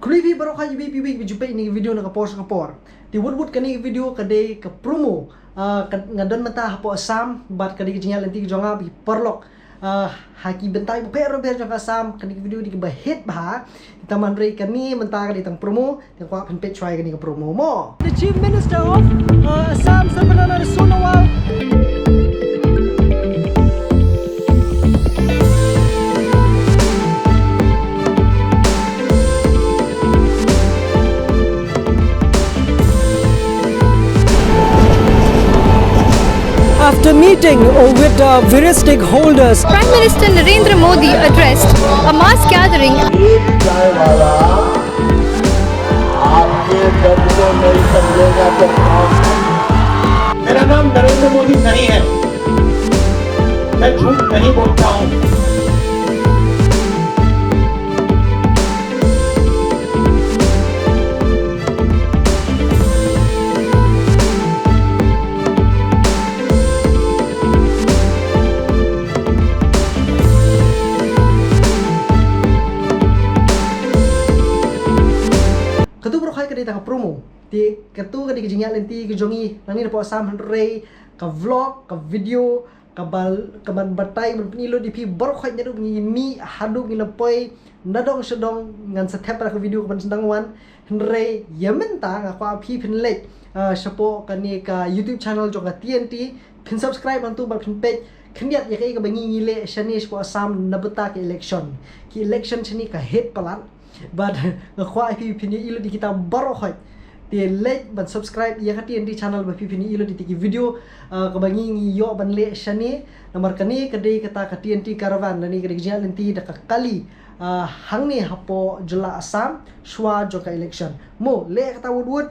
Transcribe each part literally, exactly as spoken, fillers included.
Khublei phi baroh khoit ïa phi ba ju peit ïa kane ka video na ka por sha ka por. Te wut wut kane ka video ka dei ka promo. Ah, ka, nga don mynta hapoh Assam bad ka dei ka jingïaid lynti ka jong nga bad ki paralok. Ah, ha ki bynta ba pher ba pher jong ka Assam, kane ka video ka dei kaba hit bha. Te tang hynrei kane mynta ka dei tang promo. Te kwah phin peit shuwa ïa kane ka promo mo. The Chief Minister of, uh, Assam, Sarbananda Sonowal. After meeting with, uh, various stakeholders, Prime Minister Narendra Modi addressed a mass gathering. एक चाय वाला आपके दर्द को नहीं समझेगा तो कौन समझेगा? मेरा नाम नरेंद्र मोदी नहीं है, मैं झूठ नहीं बोलता हूँ। Katu baroh khoit ka dei tang ka promo. Te katu ka dei ka jingïaid lynti ka jong ngi nangne napoh Assam, hynrei ka vlog, ka video, ka bal, ka ban batai, ban pyni lut ïa phi baroh khoit naduh ba ngi mih haduh ba ngi la poi, na dong sha dong. Ngan sa thep ïa ka video ka ban sdang wan. Hynrei ïa mynta nga kwah phi phin leit, ah, shapoh kane ka YouTube channel jong ka T N T, phin subscribe hangtu bad phin peit khyndiat ïa kaei kaba ngi ngi leh shane shapoh Assam na bynta ka election. Ki election shane ka hit palat. Bad nga kwah phi phin ïohi lut ïa kita baroh khoit. Te leit ban subscribe ïa ka T N T channel ba phi phin ïohi lut ïa ki video, ah, kaba ngi ngi ïoh ban leh shane. Namar kane ka dei kata ka T N T Caravan, lane ka dei ka jingïaid lynti da ka kali, ah, hangne hapoh jylla Assam shuwa jong ka election. Mo, leh kata wut wut.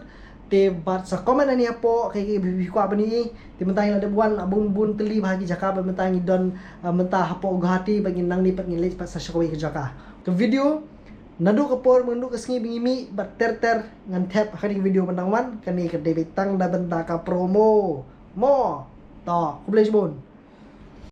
Te bad sa comment hangne hapoh kaei kaei ba phi kwah ban ïohi. Te mynta ngi la dep wan la bun bun tylli bha ki jaka bad mynta ngi don, ah, mynta hapoh Guwahati bad ngi nangne pat ngi leit pat sa sha kawei ka jaka. Ka video naduh ka por mynta ka sngi ba ngi mih bad ter ter ngan thep ha kane ka video ban dang wan. Kane ka dei beit tang da bynta ka promo mo. To, khublei shibun.